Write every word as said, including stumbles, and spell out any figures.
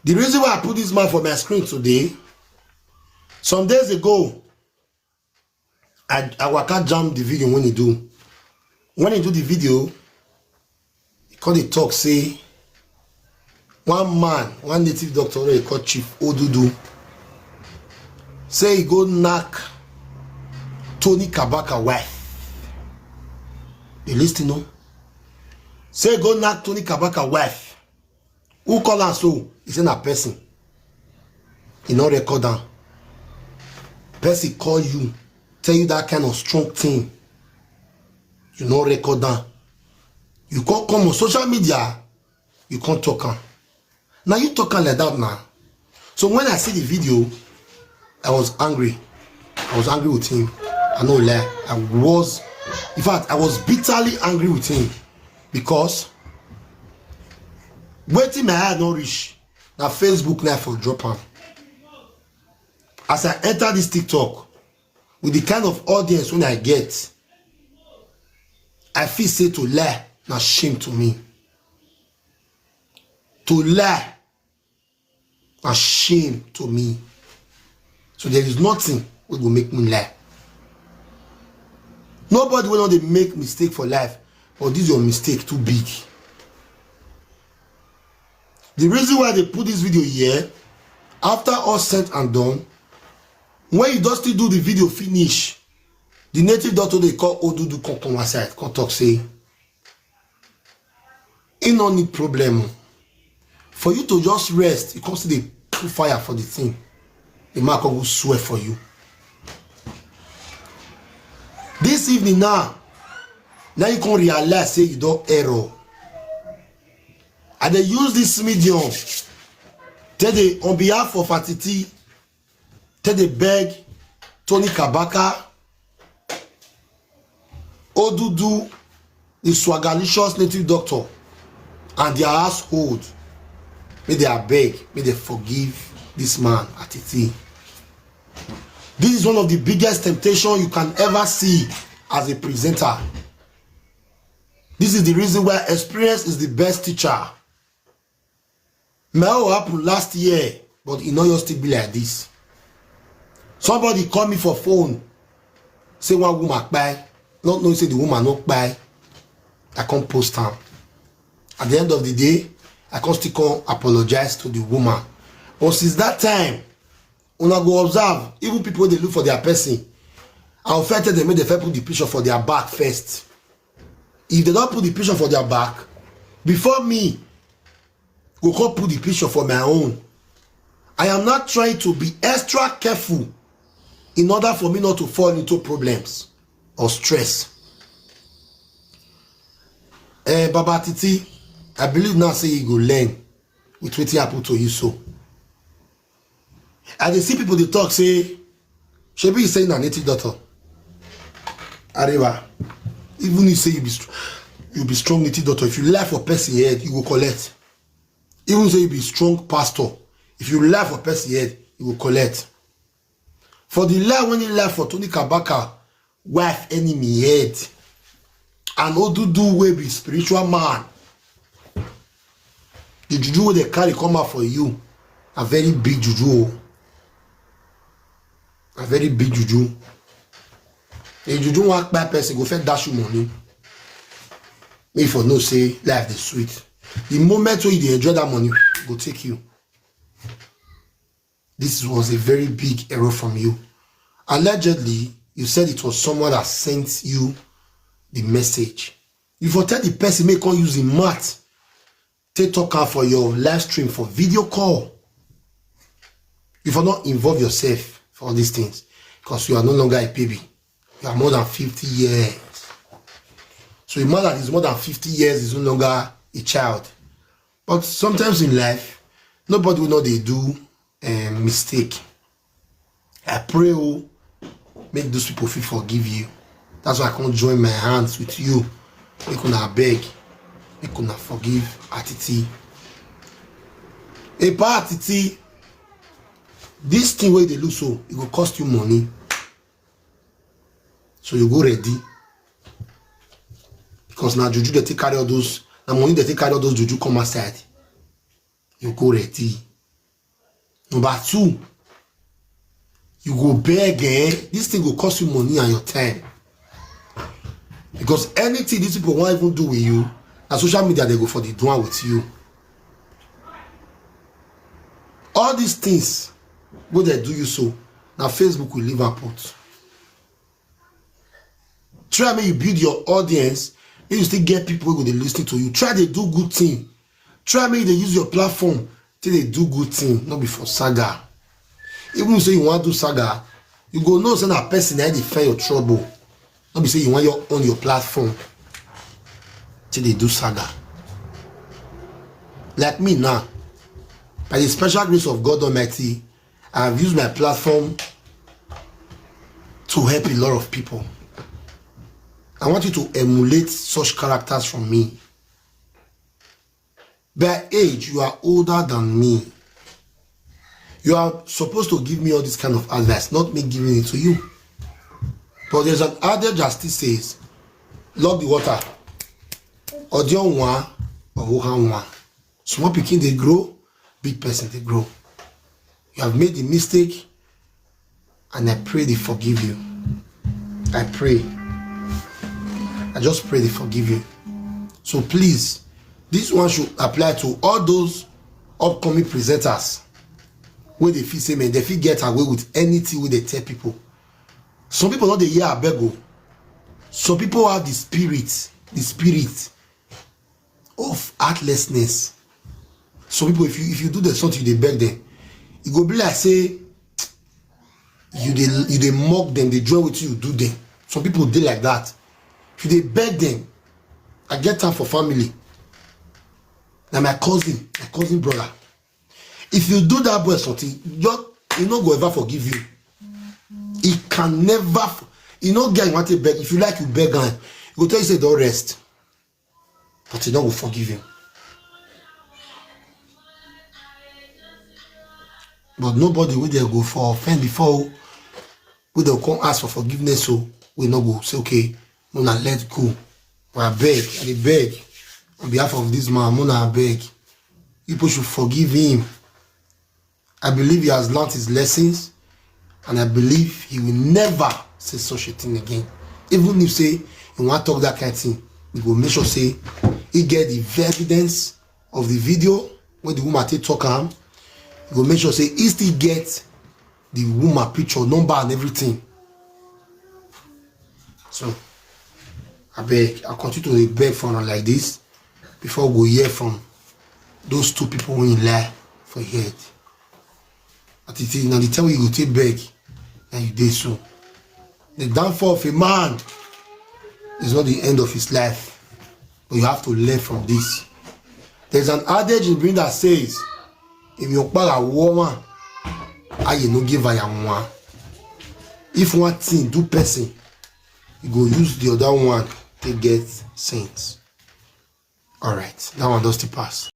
The reason why I put this man for my screen today, some days ago, I, I waka jam the video when he do. When he do the video, he call the talk say, one man, one native doctor wey dey call Chief Odudu, say he go knack Tony Kabaka wife. You listen, no? Say he go knack Tony Kabaka wife. Who call am so? He say na person. He no record am. Person call you, tell you that kind of strong thing. You no record am. You come come on social media, you come talk am. Now you talk am like that now. So when I see the video, I was angry. I was angry with him. I no lie. I was, in fact, I was bitterly angry with him because wetin my eye no reach, na Facebook na for drop am. As I enter this TikTok, with the kind of audience wey I get, I feel say to lie na shame to me. To lie na shame to me. So there is nothing wey go make me lie. Nobody wey no dey make mistake for life, but this your mistake too big. The reason why I dey put this video here, after all said and done, when you don still do the video finish, the native doctor dey call Odudu come come outside, come talk say, he no need problem o. For you to just rest, you come still dey put fire for the thing. The man come go swear for you. This evening now, now you come realize say you don error. I dey use this medium take dey, on behalf of Atiti, take dey beg Tony Kabaka, Odudu, the Swagalicious native doctor, and their household, make they abeg, make they forgive this man, Atiti. This is one of the biggest temptation you can ever see as a presenter. This is the reason why experience is the best teacher. My own happen last year, but e no just still be like this. Somebody call me for phone, say one woman kpai, not knowing say the woman no kpai. I come post am. At the end of the day, I come still come apologize to the woman. But since that time, una go observe, even people wey dey look for their person, I go first tell them make they first put the picture for their back first. If they don put the picture for their back, before me go come put the picture for my own. I am not trying to be extra careful in order for me not to fall into problems or stress. Eh, Baba Titi, I believe now say you go learn with wetin happen to you so. I dey see people dey talk say, shebi you say na native doctor. Arewa, even you say you be str-, you be strong native doctor. If you lie for person head, you go collect. Even say you be strong pastor, if you lie for person head, you go collect. For the lie when he lie for Tony Kabaka wife enemy head, and Odudu wey be spiritual man, the juju wey they carry come out for you, a very big juju o. A very big juju. A juju wan kpai person go first dash you money. Make you for know say life dey sweet. The moment wey you dey enjoy that money, go take you. This was a very big error from you. Allegedly, you said it was someone that sent you the message. You for tell the person make come use the mat, take talk am for your live stream for video call. You for not involve yourself for all these things because you are no longer a baby. You are more than fifty years. So a man that is more than fifty years is no longer a child. But sometimes in life, nobody will know they do a mistake. I pray, oh, make those people fit forgive you. That's why I can't join my hands with you. Make una beg, make una forgive Atiti. Epa Atiti, this thing wey dey look so, it go cost you money. So you go ready. Because now juju they take carry all those, na money they take carry all those juju come outside. You go ready. Number two, you go beg, eh? This thing go cost you money and your time. Because anything these people wan even do with you, na social media dem go for dey do am with you. All these things wey dem do you so, na Facebook we leave am put. Try make you build your audience, make you still get people wey go dey listen to you. Try dey do good thing. Try make you dey use your platform take dey do good thing, no be for saga. Even say you wan do saga, you go know say na person na dey find your trouble. No be say you wan your own your platform take dey do saga. Like me now, by the special grace of God Almighty, I have used my platform to help a lot of people. I want you to emulate such characters from me. By age, you are older than me. You are supposed to give me all this kind of advice, not me giving it to you. But there's an adage that still says, "Love the water." Odion one, or Wuhan one. Small pikin dey grow, big person dey grow. You have made the mistake, and I pray they forgive you. I pray. I just pray they forgive you. So please, this one should apply to all those upcoming presenters wey dey feel say, man, dem fit get away with anything wey dem tell people. Some people no dey hear abeg o. Some people have the spirit, the spirit of heartlessness. Some people, if you, if you do them something, you dey beg them, e go be like say you dey, you dey mock them, dey join wetin you do them. Some people dey like that. If you dey beg them, I get am for family. Na my cousin, my cousin brother. If you do that boy something, just, he no go ever forgive you. He can never f-, he no get, you want to beg. If you like, you beg am. He go tell you say, "Don't rest." But he no go forgive you. But nobody wey dem go for offend before, wey dem come ask for forgiveness, so we no go say, "Okay, una let go." But I beg, I dey beg on behalf of this man, una beg. People should forgive him. I believe he has learned his lessons, and I believe he will never say such a thing again. Even if say he wan talk that kind thing, he go make sure say he get the evidence of the video wey the woman take talk am. He go make sure say he still get the woman picture, number, and everything. So, I beg, I continue to dey beg for una like this before we go hear from those two people wey lie for head. At it is, na the time wey you go take beg, and you dey so. The downfall of a man is not the end of his life, but you have to learn from this. There's an adage in Benin that says, "If you para woman, I you no give her one." If one thing do person, you go use the other one to get sense. All right, that one does to pass.